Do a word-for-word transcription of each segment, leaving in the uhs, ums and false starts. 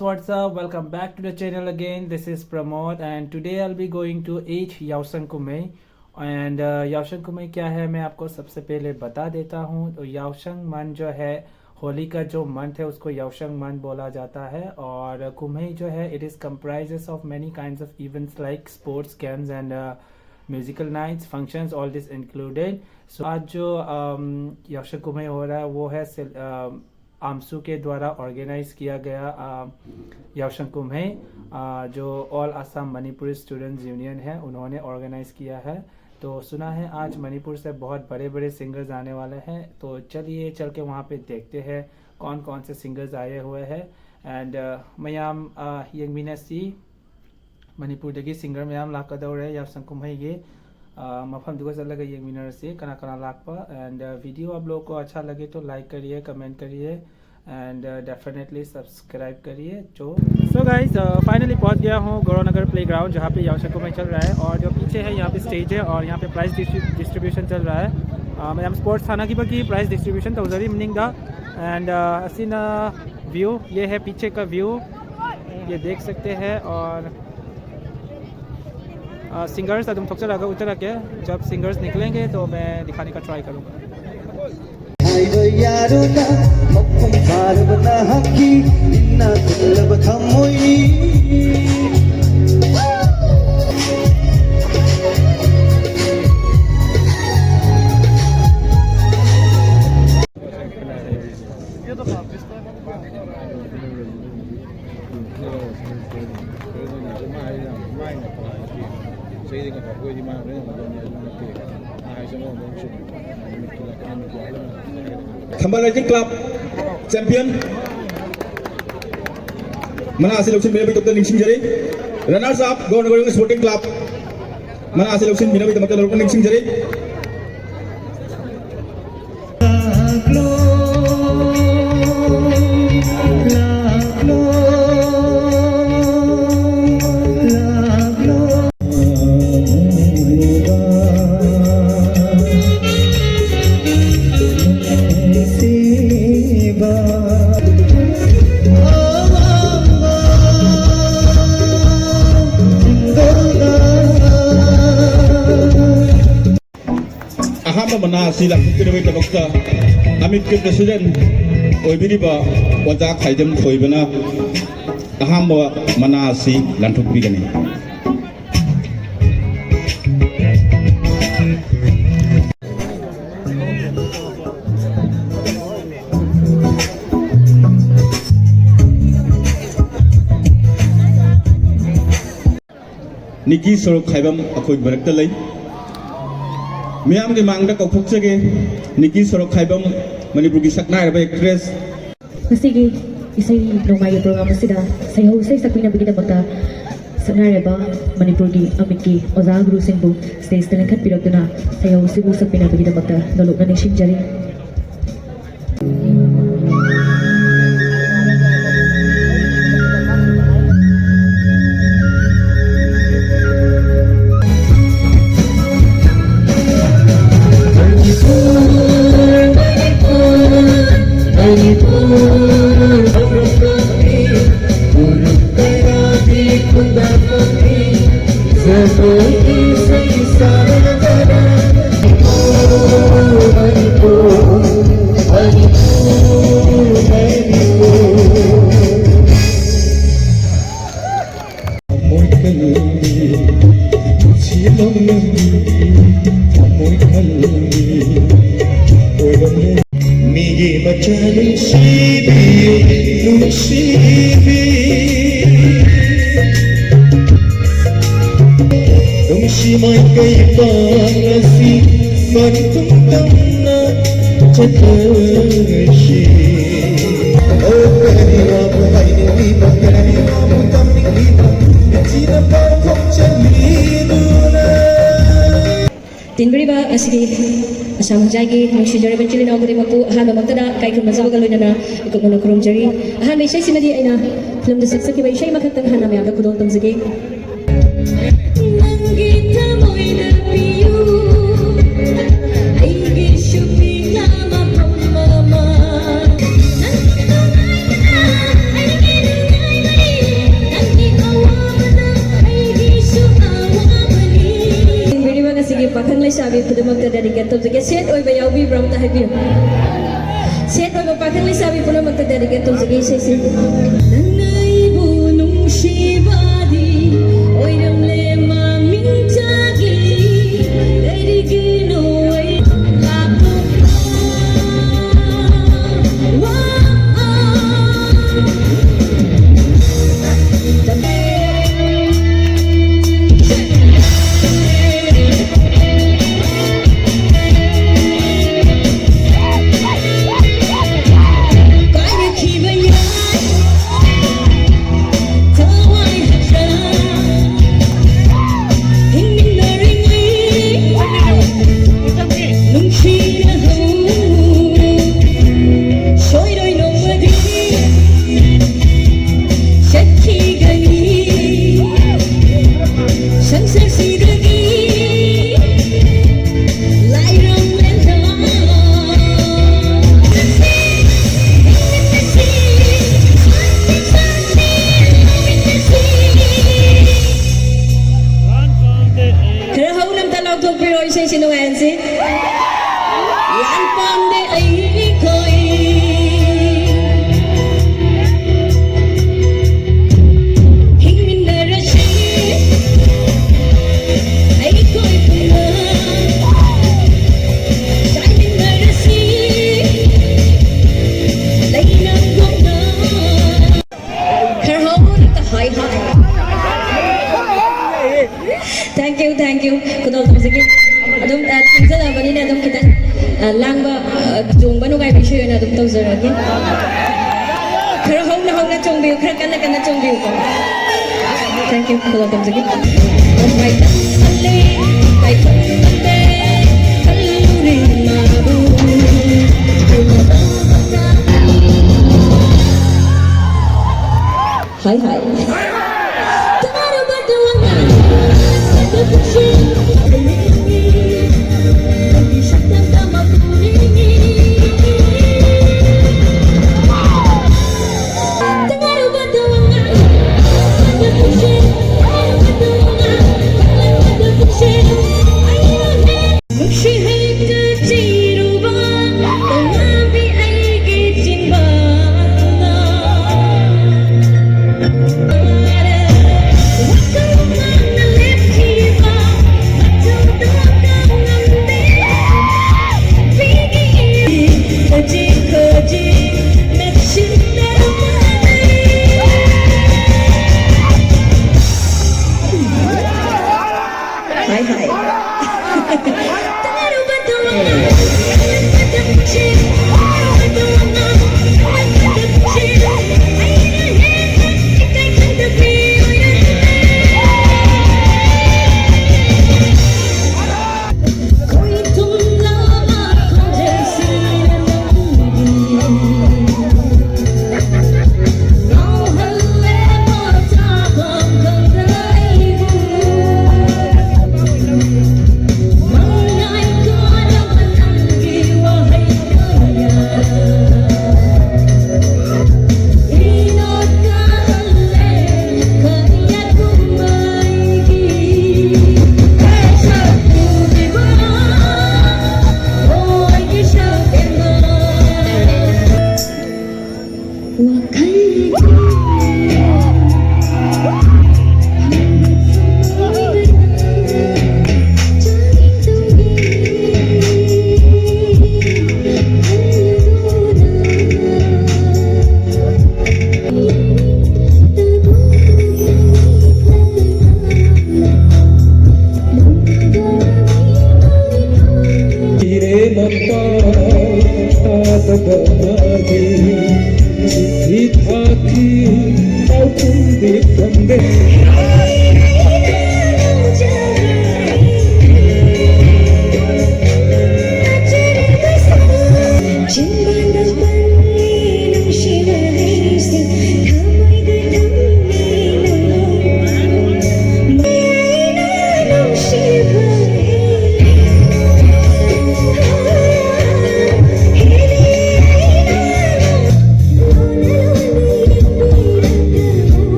What's up? Welcome back to the channel again. This is Pramod, and today I'll be going to eat Yaosang Kumhei. And uh, Yaosang Kumhei क्या है, मैं आपको सबसे पहले बता देता हूँ। तो याओशंग मन जो है, होली का जो मंथ है, उसको याओशंग मंथ बोला जाता है। और कुम्हई जो है, it is comprises of many kinds of events like sports, games and uh, musical nights, functions, all this included. So आज जो um, याओशंग कुम्हई हो रहा है, वो है सिल- um, आमसू के द्वारा ऑर्गेनाइज किया गया अ, याओशंग कुम्हई, अ, जो all Assam Manipuri students union है, उन्होंने ऑर्गेनाइज किया है। तो सुना है आज मणिपुर से बहुत बड़े बड़े सिंगर्स आने वाले हैं। तो चलिए, चल के वहाँ पे देखते हैं कौन कौन से सिंगर्स आए हुए हैं। And uh, ꯃꯌꯥꯝ uh, ꯌꯦꯡꯃꯤꯟꯅꯁꯤ꯫ ꯃꯅꯤꯄꯨꯔꯗꯒꯤ ꯁꯤꯡꯒꯔ ꯃꯌꯥꯝ ꯂꯥꯛꯀꯗꯧꯔꯦ ꯌꯥꯎꯁꯪ ꯀꯨꯝꯍꯩꯒꯤ꯫ ꯑ, ꯃꯐꯝꯗꯨꯒ ꯆꯠꯂꯒ ꯌꯦꯡꯃꯤꯟꯅꯔꯁꯤ ꯀꯅꯥ ꯀꯅꯥ ꯂꯥꯛꯄ꯫ And uh, video आप लोगों को अच्छा लगे तो like करिए, कमेंट करिए, and uh, definitely subscribe करिए। जो सो गाइस, फाइनली पहुंच गया हूँ गौरव नगर प्लेग्राउंड, जहाँ पे यावशंको में चल रहा है। और जो पीछे है, यहाँ पे स्टेज है और यहाँ पे प्राइस डिस्ट्रीब्यूशन चल रहा है। Uh, मैं हम स्पोर्ट्स थाना की बकी प्राइस डिस्ट्रीब्यूशन तो उधर ही मिलेगा। And uh, असिना व्यू ये है, पीछे का व्यू ये देख सकते हैं। और सिंगर्स तुम थोड़ा लगा उतर के, जब सिंगर्स निकलेंगे तो मैं दिखाने का ट्राई करूँगा। ꯍꯥꯏꯕ ꯌꯥꯔꯣꯏꯗ ꯃꯄꯨꯡ ꯐꯥꯔꯕ ꯅꯍꯥꯛꯀꯤ ꯏꯟꯅ ꯈꯜꯂꯕ ꯊꯝꯃꯣꯏꯅꯤ꯫ ꯊꯝꯕꯥꯜ ꯔꯥꯏꯖꯤꯡ ꯀ꯭ꯂꯕ ꯆꯦꯝꯄꯤꯌꯟ ꯃꯅꯥ ꯑꯁꯤ ꯂꯧꯁꯤꯟꯕꯤꯅꯕꯒꯤꯗꯃꯛꯇ ꯅꯤꯡꯁꯤꯡꯖꯔꯤ꯫ ꯔꯅꯔꯁ ꯑꯞ ꯒꯣꯔꯅꯒꯔ ꯁ꯭ꯄꯣꯔꯇꯤꯡ ꯀ꯭ꯂꯕ ꯃꯅꯥ ꯑꯁꯤ ꯂꯧꯁꯤꯟꯕꯤꯅꯕꯒꯤꯗꯃꯛꯇ ꯅꯧꯅ ꯅꯤꯡꯁꯤꯡꯖꯔꯤ꯫ ꯃꯅꯥ ꯑꯁꯤ ꯂꯥꯟꯊꯣꯛꯄꯤꯅꯕꯒꯤꯗꯃꯛꯇ ꯑꯃꯤꯠꯀꯤ president ꯑꯣꯏꯕꯤꯔꯤꯕ ꯑꯣꯖꯥ ꯈꯥꯏꯗꯦꯝ ꯊꯣꯏꯕꯅ ꯑꯍꯥꯟꯕ ꯃꯅꯥ ꯑꯁꯤ ꯂꯥꯟꯊꯣꯛꯄꯤꯒꯅꯤ꯫ ꯅꯤꯀꯤ ꯁꯣꯔꯣꯛꯈꯥꯏꯕꯝ ꯑꯩꯈꯣꯏ ꯃꯔꯛꯇ ꯂꯩ꯫ ꯃꯤꯌꯥꯝꯒꯤ ꯃꯥꯡꯗ ꯀꯧꯊꯣꯛꯆꯒꯦ, ꯅꯤꯀꯤ ꯁꯣꯔꯣꯛꯈꯥꯏꯕꯝ, ꯃꯅꯤꯄꯨꯔꯒꯤ ꯁꯛꯅꯥꯏꯔꯕ actress꯫ ꯉꯁꯤꯒꯤ ꯏꯁꯩ ꯅꯣꯡꯃꯥꯏꯒꯤ program ꯑꯁꯤꯗ ꯁꯩꯍꯧ ꯏꯁꯩ ꯁꯛꯄꯤꯅꯕꯒꯤꯗꯃꯛꯇ ꯁꯛꯅꯥꯏꯔꯕ ꯃꯅꯤꯄꯨꯔꯒꯤ ꯑꯃꯤꯠꯀꯤ ꯑꯣꯖꯥ ꯒꯨꯔꯨꯁꯤꯡꯕꯨ stageꯇ ꯂꯦꯡꯈꯠꯄꯤꯔꯛꯇꯨꯅ ꯁꯩꯍꯧ ꯑꯁꯤꯕꯨ ꯁꯛꯄꯤꯅꯕꯒꯤꯗꯃꯛꯇ ꯅꯣꯂꯨꯛꯅ ꯅꯤꯡꯁꯤꯡꯖꯔꯤ꯫ ꯃꯤꯒꯤ ꯃꯆꯥ ꯅꯨꯡꯁꯤꯕꯤ, ꯅꯨꯡꯁꯤꯕꯤ꯫ ꯅꯨꯡꯁꯤ ꯃꯥꯏꯀꯩ ꯄꯥꯡꯂꯁꯤ, ꯃꯇꯨꯡ ꯇꯝꯅ ꯆꯠꯂꯁꯤ꯫ ꯑꯣ, ꯀꯔꯤ ꯋꯥꯕꯨ ꯍꯥꯏꯅꯤꯡꯂꯤꯕ, ꯀꯔꯤ ꯋꯥꯕꯨ ꯇꯝꯅꯤꯡꯂꯤꯕ, ꯃꯤꯠꯁꯤꯅ ꯄꯥꯎꯈꯨꯝ ꯆꯟꯕꯤꯗꯨꯅ꯫ ꯇꯤꯟꯕꯤꯔꯤꯕ ꯑꯁꯤꯒꯤ ꯑꯁꯥꯝ ꯍꯣꯖꯥꯏꯒꯤ ꯅꯨꯡꯁꯤꯖꯔꯕ ꯏꯆꯤꯜ ꯏꯅꯥꯎ ꯈꯨꯗꯤꯡꯃꯛꯄꯨ ꯑꯍꯥꯟꯕꯃꯛꯇꯗ ꯏꯀꯥꯏ ꯈꯨꯝꯅꯖꯕꯒ ꯂꯣꯏꯅꯅ ꯏꯀꯨꯞꯅꯅ ꯈꯨꯔꯨꯝꯖꯔꯤ꯫ ꯑꯍꯥꯟꯕ ꯏꯁꯩꯁꯤꯃꯗꯤ ꯑꯩꯅ filmꯗ ꯁꯛꯆꯈꯤꯕ ꯏꯁꯩ ꯑꯃꯈꯛꯇꯪ ꯍꯥꯟꯅ ꯃꯌꯥꯝꯗ ꯈꯨꯗꯣꯜ ꯇꯝꯖꯒꯦ꯫ ꯅꯪꯒꯤ ꯊꯃꯣꯏꯗ ꯄꯤꯌꯨ, ꯑꯩꯒꯤꯁꯨ ꯄꯤꯅ ꯃꯐꯝ ꯑꯃ꯫ ꯅꯪꯒꯤ ꯅꯨꯡꯉꯥꯏꯕꯅ ꯑꯩꯒꯤ ꯅꯨꯡꯉꯥꯏꯕꯅꯤ, ꯅꯪꯒꯤ ꯑꯋꯥꯕꯅ ꯑꯩꯒꯤꯁꯨ ꯑꯋꯥꯕꯅꯤ꯫ ꯇꯤꯟꯕꯤꯔꯤꯕ ꯉꯁꯤꯒꯤ ꯄꯥꯈꯪ ꯂꯩꯁꯥꯕꯤ ꯈꯨꯗꯤꯡꯃꯛꯇ dedicate ꯇꯧꯖꯒꯦ꯫ Sad ꯑꯣꯏꯕ ꯌꯥꯎꯕꯤꯕ꯭ꯔꯥ ꯑꯝꯇ ꯍꯥꯏꯕꯤꯌꯨ꯫ Sad ꯑꯣꯏꯕ ꯄꯥꯈꯪ ꯂꯩꯁꯥꯕꯤ ꯄꯨꯝꯅꯃꯛꯇ dedicate ꯇꯧꯖꯒꯦ ꯏꯁꯩꯁꯦ꯫ ꯅꯪꯅ ꯑꯩꯕꯨ ꯅꯨꯡꯁꯤꯕꯗꯤ ꯑꯣꯏꯔꯝꯂꯦ ꯃꯃꯤꯡ ꯆꯥꯒꯦ꯫ ꯀꯔꯤꯒꯤꯅꯣ ꯑꯩ ꯂꯥꯞꯅ ꯈꯔ ꯍꯧꯅ ꯑꯝꯇ ꯂꯥꯎꯊꯣꯛꯄꯤꯔꯣ, ꯏꯁꯩꯁꯤ ꯅꯨꯡꯉꯥꯏꯍꯟꯁꯤ꯫ ꯂꯥꯟ ꯄꯥꯝꯗꯦ ꯑꯩꯈꯣꯏ꯫ ꯍꯤꯡꯃꯤꯟꯅꯔꯁꯤ ꯑꯩꯈꯣꯏ ꯄꯨꯟꯅ꯫ ꯆꯥꯏꯃꯤꯟꯅꯔꯁꯤ ꯂꯩꯅꯝꯒꯨꯝꯅ꯫ ꯈꯔ ꯍꯧꯅ ꯑꯝꯇ ꯍꯥꯏ ꯍꯥꯏ꯫ Thank you, thank you꯫ ꯈꯨꯗꯣꯜ ꯇꯧꯖꯒꯦ꯫ ꯑꯗꯨꯝ, ꯑ, ꯊꯦꯡꯖꯜꯂꯛꯑꯕꯅꯤꯅ ꯑꯗꯨꯝ ꯈꯤꯇꯪ, ꯑ, ꯂꯥꯡꯕ, ꯑ, ꯆꯣꯡꯕ ꯅꯨꯡꯉꯥꯏꯕ ꯏꯁꯩ ꯑꯣꯏꯅ ꯑꯗꯨꯝ ꯇꯧꯖꯔꯒꯦ꯫ ꯈꯔ ꯍꯧꯅ ꯍꯧꯅ ꯆꯣꯡꯕꯤꯌꯨ, ꯈꯔ ꯀꯟꯅ ꯀꯟꯅ ꯆꯣꯡꯕꯤꯌꯨꯀꯣ꯫ Thank you꯫ ꯈꯨꯗꯣꯜ ꯇꯧꯖꯒꯦ꯫ ꯄꯥꯏꯈꯠꯂꯦ, ꯄꯥꯏꯈꯠꯂꯦ, ꯈꯜꯂꯨꯔꯦ ꯃꯥꯕꯨ꯫ ꯍꯥꯏ ꯍꯥꯏ꯫ Hi, hi.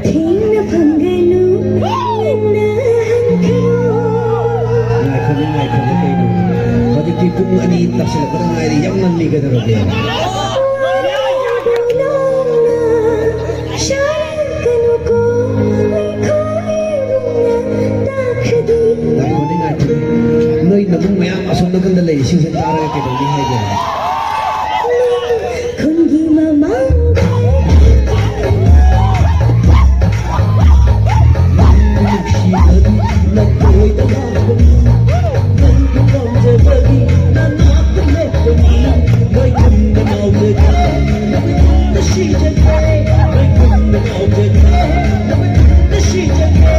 ꯊꯦꯡꯅ ꯐꯪꯒꯅꯨ, ꯉꯟꯅ ꯍꯟꯈ꯭ꯔꯣ꯫ ꯉꯥꯏꯈꯣꯅꯦ, ꯉꯥꯏꯈꯣꯅꯦ, ꯀꯩꯅꯣ? ꯍꯧꯖꯤꯛꯇꯤ ꯄꯨꯡ ꯑꯅꯤ ꯇꯥꯁꯤꯜꯂꯛꯄꯗ ꯉꯥꯏꯔꯤ, ꯌꯥꯝ ꯉꯜꯂꯤ, ꯀꯩꯗꯧꯔꯒꯦ? ꯁꯥꯏꯀꯅꯨꯀꯣ, ꯃꯩꯈꯨ ꯏꯕꯨꯡꯅ ꯇꯥꯈ꯭ꯔꯗꯤ꯫ ꯑꯁꯣꯝ ꯅꯥꯀꯟꯗ ꯂꯩꯔꯤꯁꯤꯡꯁꯦ ꯇꯥꯔꯒ ꯀꯩꯗꯧꯅꯤ ꯍꯥꯏꯒꯦ? ꯈꯨꯟꯒꯤ ꯃꯃꯥꯡꯗ ꯅꯪꯕꯨ ꯅꯨꯡꯁꯤꯕꯒꯤ ꯅꯈꯣꯏꯗ ꯂꯥꯛꯄꯅꯤ꯫ ꯅꯪꯕꯨ ꯄꯥꯝꯖꯕꯒꯤ ꯅꯅꯥꯛꯇ ꯂꯦꯞꯄꯅꯤ꯫ ꯅꯣꯏ ꯈꯨꯟꯗ ꯉꯥꯎꯖꯒꯦ, ꯅꯣꯏ ꯈꯨꯟꯗ ꯁꯤꯖꯒꯦ꯫ ꯅꯣꯏ ꯈꯨꯟꯗ ꯉꯥꯎꯖꯒꯦ, ꯅꯣꯏ ꯈꯨꯟꯗ ꯁꯤꯖꯒꯦ꯫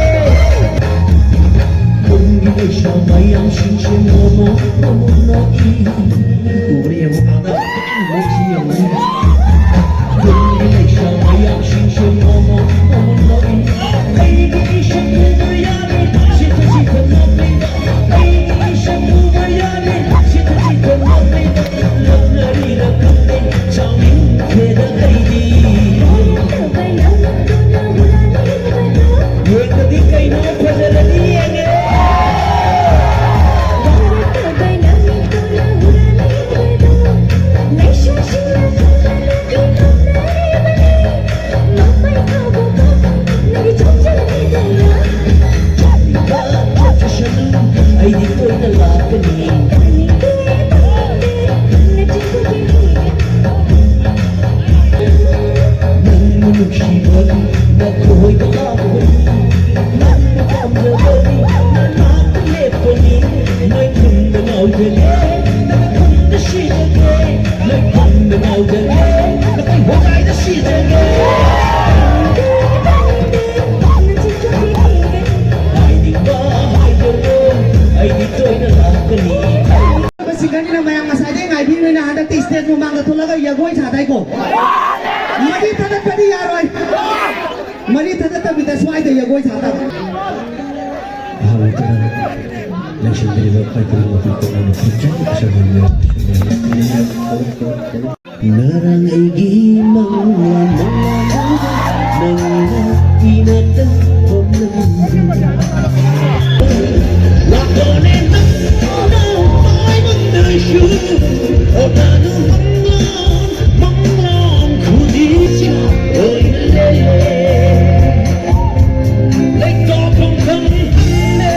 ꯈꯨꯟꯒꯤ ꯂꯩꯁꯥ ꯃꯌꯥꯝꯁꯤꯡꯁꯦ ꯃꯣꯃꯣ ꯃꯣꯃꯣ ꯅꯣꯛꯏ꯫ ꯎꯕ꯭ꯔꯥ ꯌꯦꯡꯉꯨ, ꯑꯥꯗ ꯅꯣꯛꯁꯤ ꯌꯦꯡꯉꯨ꯫ ꯈꯨꯟꯒꯤ ꯂꯩꯁꯥ ꯃꯌꯥꯝꯁꯤꯡꯁꯦ ꯃꯣꯃꯣ ꯃꯣꯃꯣ ꯅꯣꯛꯏ꯫ ꯑꯩꯒꯤ ꯏꯁꯛ ꯎꯕ ꯌꯥꯔꯦ, ꯁꯤꯠꯇ ꯁꯤꯠꯇ ꯅꯣꯛꯂꯤꯕ꯫ ꯑꯩꯒꯤ ꯏꯁꯛ ꯎꯕ ꯌꯥꯔꯦ, ꯁꯤꯠꯇ ꯁꯤꯠꯇ ꯅꯣꯛꯂꯤꯕ꯫ ꯂꯛꯅꯔꯤꯔ ꯈꯪꯗꯦ, ꯁꯥꯎꯅꯤꯡꯈ꯭ꯔꯦꯗ ꯑꯩꯗꯤ꯫ ꯌꯦꯡꯕꯗꯤ ꯀꯩꯅꯣ ꯐꯖꯔꯗꯤ ꯌꯦꯡꯉꯦ꯫ ꯑꯩꯗꯤ ꯇꯣꯏꯅ ꯂꯥꯛꯀꯅꯤ꯫ ꯅꯪꯕꯨ ꯅꯨꯡꯁꯤꯕꯒꯤ ꯅꯈꯣꯏꯗ ꯂꯥꯛꯄꯅꯤ꯫ ꯅꯪꯕꯨ ꯄꯥꯝꯖꯕꯒꯤ ꯅꯅꯥꯛꯇ ꯂꯦꯞꯄꯅꯤ꯫ ꯅꯣꯏ ꯈꯨꯟꯗ ꯉꯥꯎꯖꯒꯦ, ꯅꯣꯏ ꯈꯨꯟꯗ ꯁꯤꯖꯒꯦ꯫ ꯅꯣꯏ ꯈꯨꯟꯗ ꯉꯥꯎꯖꯒꯦ, ꯅꯈꯣꯏ ꯋꯥꯀꯥꯏꯗ ꯁꯤꯖꯒꯦ꯫ ꯍꯥꯏꯅꯤꯡꯕ ꯍꯥꯏꯖꯧꯋꯣ, ꯑꯩꯗꯤ ꯇꯣꯏꯅ ꯂꯥꯛꯀꯅꯤ꯫ ꯁꯤꯡꯒꯔꯅꯤꯅ ꯃꯌꯥꯝ ꯉꯁꯥꯏꯗꯩ ꯉꯥꯏꯕꯤꯔꯤꯅꯤꯅ ꯍꯟꯗꯛꯇꯤ stage ꯃꯃꯥꯡꯗ ꯊꯣꯛꯂꯒ ꯖꯒꯣꯏ ꯁꯥꯗꯥꯏꯀꯣ? ꯃꯔꯤ ꯊꯗꯠꯄꯗꯤ ꯌꯥꯔꯣꯏ꯫ ꯃꯔꯤ ꯊꯗꯠꯇꯕꯤꯗ ꯁ꯭ꯋꯥꯏꯗ ꯖꯒꯣꯏ ꯁꯥꯗꯕ꯫ ꯑꯍꯥꯟꯕꯗ ꯂꯩꯁꯤꯟꯕꯤꯔꯤꯕ ꯄꯥꯏꯈꯨꯝ ꯃꯄꯨ ꯀꯣꯛꯅꯕ ꯈꯣꯡꯖꯪ ꯑꯁꯣꯏꯕ ꯃꯤꯑꯣꯏ ꯉꯔꯥꯡ ꯑꯩꯒꯤ ꯃꯪꯂꯥꯟ, ꯃꯪꯂꯥꯟꯗꯨꯗ ꯅꯪꯅ ꯏꯅꯥꯛꯇ ꯈꯣꯝꯂꯝꯃꯤ꯫ ꯂꯥꯛꯂꯣꯅꯦ ꯅꯪꯅ ꯄꯥꯏꯕꯗꯁꯨ, ꯑꯣ ꯅꯪ ꯃꯪꯂꯥꯟ, ꯃꯪꯂꯥꯟ ꯈꯨꯗꯤꯡꯁꯤ ꯑꯣꯏꯅ ꯂꯩꯔꯦ꯫ ꯂꯩꯇꯣꯛꯐꯝ ꯈꯪꯗꯦ꯫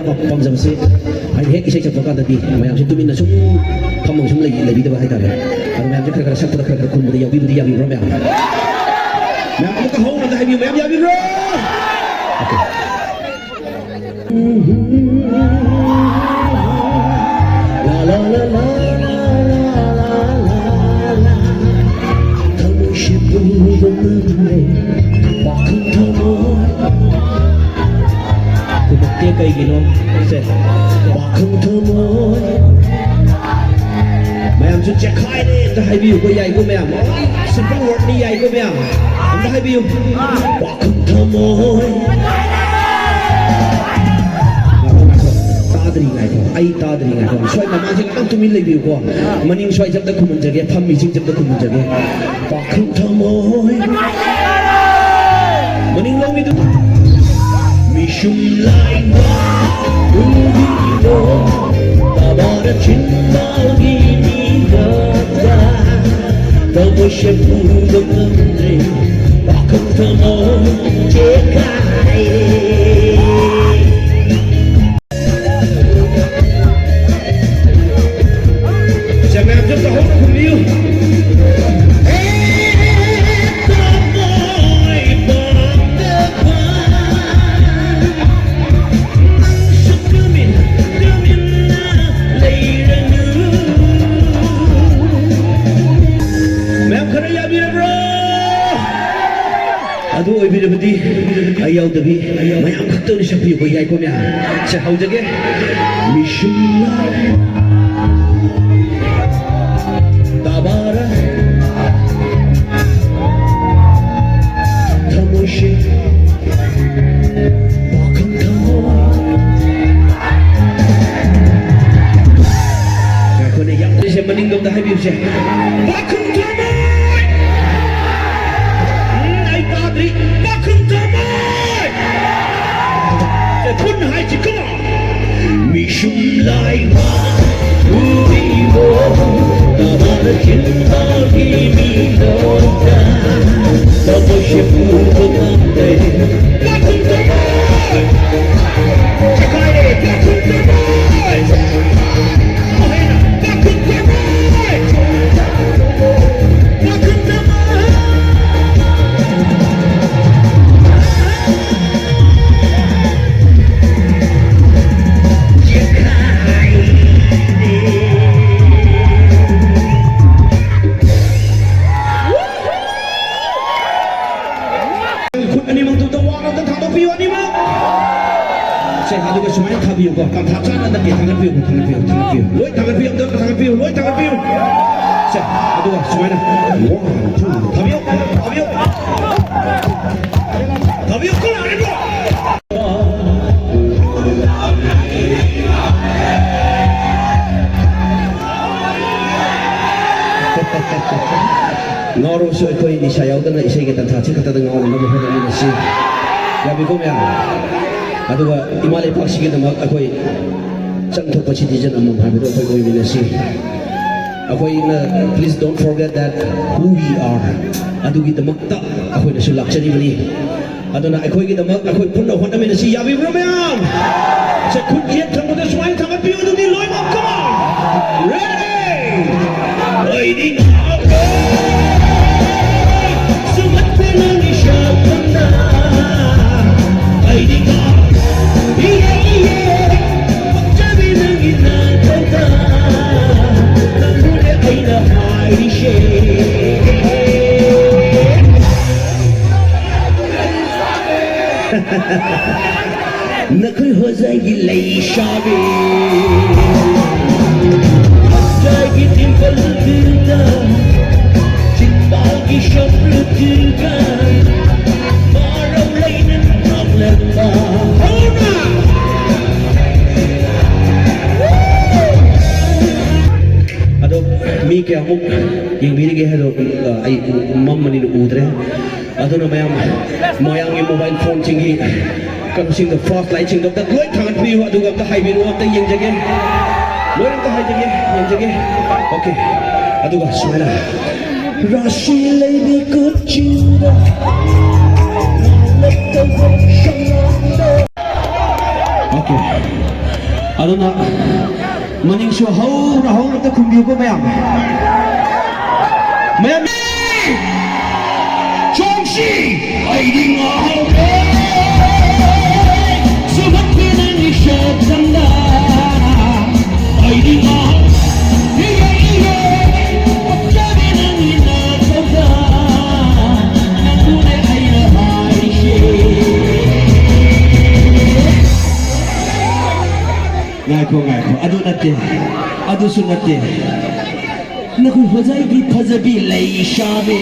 ꯄꯥꯝꯖꯕꯁꯦ, ꯍꯥꯏꯗꯤ ꯍꯦꯛ ꯏꯁꯩ ꯁꯛꯄ ꯀꯥꯟꯗꯗꯤ ꯃꯌꯥꯝꯁꯦ ꯇꯨꯃꯤꯟꯅ ꯁꯨꯝ ꯐꯝꯃꯒ ꯁꯨꯝ ꯂꯩ-, ꯂꯩꯕꯤꯗꯕ ꯍꯥꯏꯇꯥꯔꯦ꯫ ꯑꯗꯣ ꯃꯌꯥꯝꯁꯦ ꯈꯔ ꯈꯔ ꯁꯛꯄꯗ ꯈꯔ ꯈꯔ ꯈꯨꯝꯕꯗ ꯌꯥꯎꯕꯤꯕꯗꯤ ꯌꯥꯕꯤꯕ꯭ꯔꯣ ꯃꯌꯥꯝ? ꯃꯌꯥꯝ ꯑꯃꯨꯛꯀ ꯍꯧꯅ ꯑꯝꯇ ꯍꯥꯏꯕꯤꯌꯨ, ꯃꯌꯥꯝ ꯌꯥꯕꯤꯕ꯭ꯔꯣ? Okay. ꯂꯥ, ꯂꯥ, ꯂꯥ, ꯂꯥ, ꯂꯥ, ꯂꯥ, ꯂꯥ, ꯂꯥ, ꯂꯥ꯫ ꯊꯃꯣꯏꯁꯦ ꯄꯨꯕ ꯉꯝꯗꯦ, ꯋꯥꯈꯜ ꯊꯃꯣꯏ꯫ ꯈꯨꯝꯃꯛꯇꯦ ꯀꯩꯒꯤꯅꯣ? ꯁꯦ, ꯋꯥꯈꯜ ꯊꯃꯣꯏ꯫ ꯃꯌꯥꯝꯁꯨ ꯆꯦꯈꯥꯏꯔꯦ ꯑꯝꯇ ꯍꯥꯏꯕꯤꯌꯨꯀꯣ, ꯌꯥꯏꯀꯣ ꯃꯌꯥꯝ? Simple wordꯅꯤ, ꯌꯥꯏꯀꯣ ꯃꯌꯥꯝ? ꯑꯝꯇ ꯍꯥꯏꯕꯤꯌꯨ꯫ ꯋꯥꯈꯜ ꯊꯃꯣꯏ꯫ ꯉꯥꯏꯈꯣ, ꯉꯥꯏꯈꯣ꯫ ꯇꯥꯗ꯭ꯔꯤ, ꯉꯥꯏꯈꯣ꯫ ꯑꯩ ꯇꯥꯗ꯭ꯔꯤ, ꯉꯥꯏꯈꯣ꯫ ꯁ꯭ꯋꯥꯏ ꯃꯃꯥꯡꯁꯦ ꯉꯥꯛꯇꯪ ꯇꯨꯃꯤꯟ ꯂꯩꯕꯤꯌꯨꯀꯣ꯫ ꯃꯅꯤꯡ ꯁ꯭ꯋꯥꯏꯁꯦ ꯑꯝꯇ ꯈꯨꯝꯍꯟꯖꯒꯦ, ꯐꯝꯃꯤꯁꯤꯡꯁꯦ ꯑꯝꯇ ꯈꯨꯝꯍꯟꯖꯒꯦ꯫ ꯄꯥꯈꯪ ꯊꯃꯣꯏ꯫ ꯃꯅꯤꯡ ꯂꯣꯝꯒꯤꯗꯨ꯫ ꯃꯤꯁꯨꯝ ꯂꯥꯏ ꯋꯥ ꯎꯕꯤꯔꯣ꯫ ꯇꯕꯥꯔ ꯆꯤꯟꯕꯥꯜꯒꯤ ꯃꯤꯒꯞꯇ꯫ ꯊꯃꯣꯏꯁꯦ ꯄꯨꯕ ꯉꯝꯗ꯭ꯔꯦ꯫ ꯄꯥꯈꯪ ꯊꯃꯣꯏ ꯆꯦꯈꯥꯏꯔꯦ꯫ ꯁꯦ, ꯃꯌꯥꯝꯁꯨ ꯑꯝꯇ ꯍꯧꯅ ꯈꯨꯝꯕꯤꯌꯨ꯫ ꯍꯦ, ꯊꯃꯣꯏ ꯄꯥꯝꯗꯕ, ꯅꯪꯁꯨ ꯇꯨꯃꯤꯟ, ꯇꯨꯃꯤꯟꯅ ꯂꯩꯔꯅꯨ꯫ ꯃꯌꯥꯝ ꯈꯔ ꯌꯥꯕꯤꯔꯕ꯭ꯔꯣ? ꯑꯗꯨ ꯑꯣꯏꯕꯤꯔꯕꯗꯤ ꯑꯩ ꯌꯥꯎꯗꯕꯤ ꯃꯌꯥꯝ ꯈꯛꯇ ꯑꯣꯏꯅ ꯁꯛꯄꯤꯌꯨꯀꯣ, ꯌꯥꯏꯀꯣ ꯃꯌꯥꯝ? ꯁꯦ, ꯍꯧꯖꯒꯦ꯫ ꯃꯤꯁꯨꯝ ꯂꯥꯏ ꯇꯕꯥꯔ ꯊꯃꯣꯏꯁꯦ ꯄꯥꯈꯪ ꯊꯃꯣꯏ꯫ ꯉꯥꯏꯈꯣꯅꯦ, ꯌꯥꯝ ꯂꯩꯁꯦ, ꯃꯅꯤꯡꯂꯣꯝꯗ ꯍꯥꯏꯕꯤꯌꯨꯁꯦ꯫ ꯄꯥꯈꯪ ꯊꯃꯣꯏ! ꯎꯝ, ꯑꯩ ꯇꯥꯗ꯭ꯔꯤ꯫ ꯄꯥꯈꯪ ꯊꯃꯣꯏ! ꯁꯦ, ꯄꯨꯟꯅ ꯍꯥꯏꯁꯤ, come on! ꯃꯤꯁꯨꯝ ꯂꯥꯏ ꯎꯔꯤꯕꯣ? ꯇꯕꯥꯔ ꯆꯤꯟꯕꯥꯜꯒꯤ ꯃꯤꯅꯣꯛꯇ ꯊꯃꯣꯏꯁꯦ ꯄꯨꯕ ꯉꯝꯗꯦ꯫ ꯄꯥꯈꯪ ꯊꯃꯣꯏ! ꯆꯦꯈꯥꯏꯔꯦ! ꯄꯤꯌꯨ ꯑꯅꯤꯃꯛ꯫ ꯁꯦ, ꯑꯗꯨꯒ ꯁꯨꯃꯥꯏꯅ ꯊꯥꯕꯤꯌꯨꯀꯣ꯫ ꯇꯥꯟꯊꯥ ꯆꯥꯅ ꯅꯠꯇꯦ, ꯊꯥꯡꯒꯠꯄꯤꯌꯨ, ꯊꯥꯡꯒꯠꯄꯤꯌꯨ, ꯊꯥꯡꯒꯠꯄꯤꯌꯨ꯫ ꯂꯣꯏ ꯊꯥꯡꯒꯠꯄꯤꯌꯨ, ꯑꯝꯇ ꯊꯥꯡꯒꯠꯄꯤꯌꯨ, ꯂꯣꯏ ꯊꯥꯡꯒꯠꯄꯤꯌꯨ꯫ ꯁꯦ, ꯑꯗꯨꯒ ꯁꯨꯃꯥꯏꯅ꯫ One, two, ꯊꯥꯕꯤꯌꯨ, ꯊꯥꯕꯤꯌꯨ꯫ ꯊꯥꯕꯤꯌꯨ, ꯀꯣ, ꯌꯥꯔꯦꯀꯣ? ꯉꯥꯎꯔꯕꯁꯨ ꯑꯩꯈꯣꯏ ꯅꯤꯁꯥ ꯌꯥꯎꯗꯅ ꯏꯁꯩꯒꯤ ꯇꯥꯟꯊꯥꯁꯤ ꯈꯛꯇꯗ ꯉꯥꯎꯅꯅꯕ ꯍꯣꯠꯅꯃꯤꯟꯅꯁꯤ꯫ ꯌꯥꯕꯤꯀꯣ ꯃꯌꯥꯝ? ꯑꯗꯨꯒ ꯏꯃꯥ ꯂꯩꯄꯥꯛꯁꯤꯒꯤꯗꯃꯛ ꯑꯩꯈꯣꯏ ꯆꯪꯊꯣꯛꯄ citizen ꯑꯃꯃꯝ ꯍꯥꯏꯕꯗꯣ ꯑꯩꯈꯣꯏ ꯑꯣꯏꯃꯤꯟꯅꯁꯤ꯫ ꯑꯩꯈꯣꯏꯅ, please don't forget that who we are꯫ ꯑꯗꯨꯒꯤꯗꯃꯛꯇ ꯑꯩꯈꯣꯏꯅꯁꯨ ꯂꯥꯛꯆꯔꯤꯕꯅꯤ꯫ ꯑꯗꯨꯅ ꯑꯩꯈꯣꯏꯒꯤꯗꯃꯛ ꯑꯩꯈꯣꯏ ꯄꯨꯟꯅ ꯍꯣꯠꯅꯃꯤꯟꯅꯁꯤ꯫ ꯌꯥꯕꯤꯕ꯭ꯔꯥ ꯃꯌꯥꯝ? ꯁꯦ, ꯈꯨꯠ ꯌꯦꯠ ꯊꯪꯕꯗ ꯁꯨꯃꯥꯏꯅ ꯊꯥꯡꯒꯠꯄꯤꯌꯨ, ꯑꯗꯨꯗꯤ ꯂꯣꯏꯅꯃꯛ, come on! Ready? ꯑꯩꯗꯤ ꯉꯥꯎꯔꯦ, ꯁꯨꯝꯍꯠꯄ ꯅꯪꯒꯤ ꯁꯛꯇꯝꯗ꯫ ꯑꯩꯗꯤ ꯉꯥꯎꯔꯦ, ꯏꯌꯦ, ꯏꯌꯦ, ꯄꯛꯆꯕꯤ ꯅꯪꯒꯤ ꯅꯥꯇꯣꯟꯗ꯫ ꯅꯪꯕꯨꯅꯦ ꯑꯩꯅ ꯍꯥꯏꯔꯤꯁꯦ꯫ ꯅꯈꯣꯏ ꯍꯣꯖꯥꯏꯒꯤ ꯂꯩꯁꯥꯕꯤ꯫ ꯍꯣꯖꯥꯏꯒꯤ ꯗꯤꯝꯄꯜꯗꯨꯗ, ꯆꯤꯝꯕꯥꯜꯒꯤ ꯁꯝꯕ꯭ꯔꯨꯗꯨꯒ, ꯃꯔꯧ ꯂꯩꯅ ꯅꯣꯛꯂꯛꯄ꯫ ꯍꯧꯅ! ꯑꯗꯣ ꯃꯤ ꯀꯌꯥꯃꯨꯛ ꯌꯦꯡꯕꯤꯔꯤꯒꯦ ꯍꯥꯏꯗꯣ, ꯑ, ꯑꯩ ꯃꯝꯕꯅꯤꯅ ꯎꯗ꯭ꯔꯦ꯫ ꯑꯗꯨꯅ ꯃꯌꯥꯝ, ꯃꯌꯥꯝꯒꯤ mobile phoneꯁꯤꯡꯒꯤ ꯀꯩꯅꯣꯁꯤꯡꯗꯣ, flashlightꯁꯤꯡꯗꯣ ꯑꯝꯇ ꯂꯣꯏ ꯊꯥꯡꯒꯠꯄꯤꯌꯨ, ꯑꯗꯨꯒ ꯑꯝꯇ ꯍꯥꯏꯕꯤꯔꯛꯑꯣ, ꯑꯝꯇ ꯌꯦꯡꯖꯒꯦ꯫ ꯂꯣꯏ ꯑꯝꯇ ꯍꯥꯏꯖꯒꯦ, ꯌꯦꯡꯖꯒꯦ꯫ Okay꯫ ꯑꯗꯨꯒ ꯁꯨꯃꯥꯏꯅ꯫ ꯔꯥꯁꯤ ꯂꯩꯕꯤ ꯀꯨꯆꯨꯗ ꯉꯥꯜꯂꯛꯇꯧꯕ ꯁꯉꯥꯏꯗ꯫ Okay꯫ ꯑꯗꯨꯅ ꯃꯅꯤꯡꯁꯨ ꯍꯧꯅ ꯍꯧꯅ ꯑꯝꯇ ꯈꯨꯝꯕꯤꯌꯨꯀꯣ ꯃꯌꯥꯝ꯫ ꯃꯌꯥꯝ ꯆꯣꯡꯁꯤ! ꯑꯩꯗꯤ ꯉꯥꯎꯔꯦ, ꯁꯨꯝꯍꯠꯄꯤ ꯅꯪꯒꯤ ꯁꯛꯇꯝꯗ꯫ ꯑꯩꯗꯤ ꯉꯥꯎꯔꯦ, ꯏꯌꯦ, ꯏꯌꯦ, ꯄꯛꯆꯕꯤ ꯅꯪꯒꯤ ꯅꯥꯇꯣꯟꯗ꯫ ꯅꯪꯕꯨꯅꯦ ꯑꯩꯅ ꯍꯥꯏꯔꯤꯁꯦ꯫ ꯉꯥꯏꯈꯣ, ꯉꯥꯏꯈꯣ, ꯑꯗꯨ ꯅꯠꯇꯦ, ꯑꯗꯨꯁꯨ ꯅꯠꯇꯦ꯫ ꯅꯈꯣꯏ ꯍꯣꯖꯥꯏꯒꯤ ꯐꯖꯕꯤ ꯂꯩꯁꯥꯕꯤ꯫